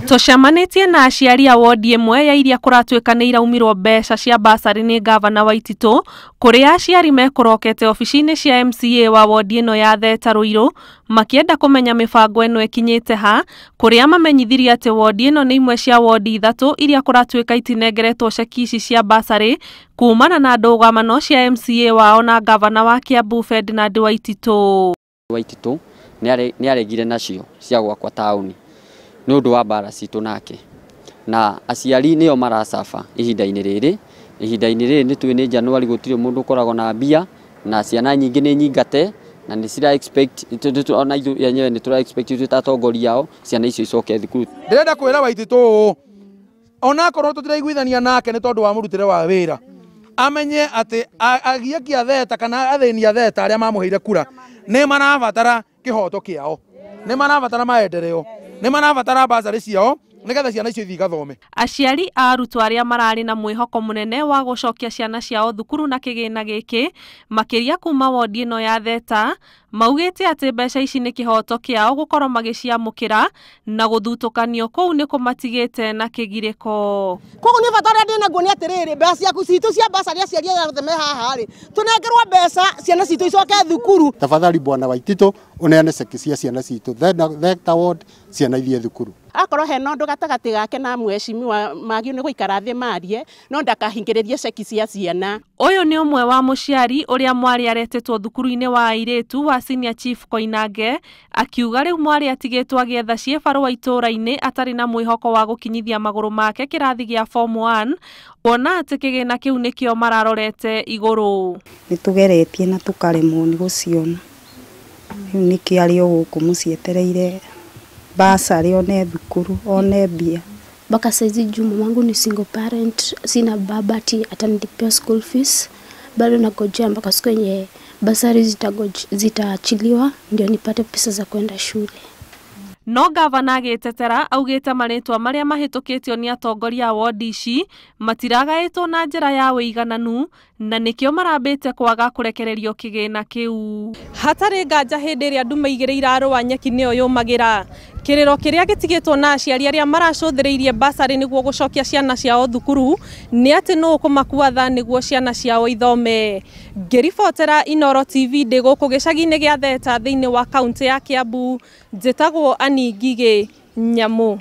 Tũcemanĩtie na aciari a wodi ĩmwe ya iria kũratuĩka nĩ iraumirwo mbeca cia basarĩ nĩ ngavana Waititũ, kũrĩa aciari mekũrokete obici-inĩ cia MCA wa wodi ĩno ya Theta Ruiru makĩenda kũmenya mĩbango ĩno ĩkinyĩte ha, kũrĩa mamenyithirie atĩ wodi ĩno nĩ imwe cia wodi ithatũ iria kũratuĩka itinengeretwo ceki ici cia basarĩ kumana na ndũgamano cia MCA wao na ngavana wa Kiambu Ferdinand Waititũ. Waititũ nĩ aregire nacio cia gwakwa taũni nĩ ũndũ wa mbara citũ nake, na aciari nĩo maracaba ihinda-inĩ rĩrĩ. Ihinda-inĩ rĩrĩ nĩ tũĩ nĩ Januari, gũtirĩ mũndũ ũkoragwo na mbia, na ciana nyingĩ nĩ nyingate, na nĩ cira expect ona ithuĩ enyewe nĩ tũra expect ithuĩ ta atongoria ao ciana icio icoke thukuru. Ndĩrenda kwĩra Waititũ ũũ, onakorwo tũtiraiguithania nake nĩ tondũ wa mũrutĩre wa wĩra, amenye atĩ agiaki a Theta kana athĩni a Theta arĩa mamũheire kura nĩ marabatara kĩhoto kĩao, nĩ marabatara maendeleo, nĩ marabatara basarĩ ciao nĩgetha ciana icio ithiĩ igathome. Aciari a arutwo arĩa mararĩ na mwĩhoko mũnene wa gũcokia ciana ciao thukuru na kĩgĩna gĩkĩ makĩria kuma wodi ĩno ya Theta maugĩte atĩ mbeca ici nĩ kĩhoto kĩao gũkorwo magĩciamũkĩra na gũthutũkanio kũu nĩ kũmatigĩte na kĩgirĩko. Koguo nĩ bata ũrĩa ndĩnaguo nĩ atĩrĩrĩ, mbeca ciaku citũ cia basarĩ aciari aya othe me haha rĩ, tũnengerwo mbeca ciana citũ icoke thukuru. Tafadhali bwana Waititũ ũneane ceki cia ciana citũ Theta ward, ciana ithiĩ thukuru. Akorwo hena ũndũ gatagatĩ gake na mheshimiwa magio nĩ gũikara thĩ marie, no ndakahingĩrĩrie ceki cia ciana. Ũyũ nĩ ũmwe wa mũciari ũrĩa mwarĩ aretetwo thukuru-inĩ wa airĩtu wa Senior Chief Koinange, akiuga rĩu mwarĩ atigĩtwo agĩetha ciĩbarũa itũũra-inĩ atarĩ na mwĩhoko wa gũkinyithia magũrũ make kĩrathi gĩa form 1, kuona atĩ kĩgĩna kĩu nĩkĩo mararorete igũrũ. Nĩ tũgeretie na tũkaremwo nĩ gũciona, rĩu nĩkĩo arĩ o gũkũ mũcietereire basarĩ one thukuru one mbia. Mpaka saizi juu mamangu ni single parent, sina baba ati atanilipia school fees, bado nagojea mpaka siku yenye basari zitaachiliwa ndio nipate pesa za kwenda shule. No gavana agĩtetera augĩte marĩtwa marĩa mahĩtũkĩtio nĩ atongoria a wodi ici matiragaĩtwo na njĩra ya ũigananu na nĩkĩo marambĩte kwaga kũrekererio kĩgĩna kĩu. Hatarĩ nganja hĩndĩ ĩrĩa ndume igĩrĩ irarũa nyeki nĩyo yũmagĩra. Kĩrĩro kĩrĩa gĩtigĩtwo na aciari arĩa maracũthĩrĩirie basarĩ nĩguo gũcokia ciana ciao thukuru nĩ atĩ nũũ ũkũmakua tha nĩguo ciana ciao ithome. Ngĩribotera Inooro TV ndĩ gũkũ gĩcagi-inĩ gĩa Theta thĩinĩ wa kaũntĩ ya Kiambu, njĩtagwo Annie Ngigĩ Nyamũ.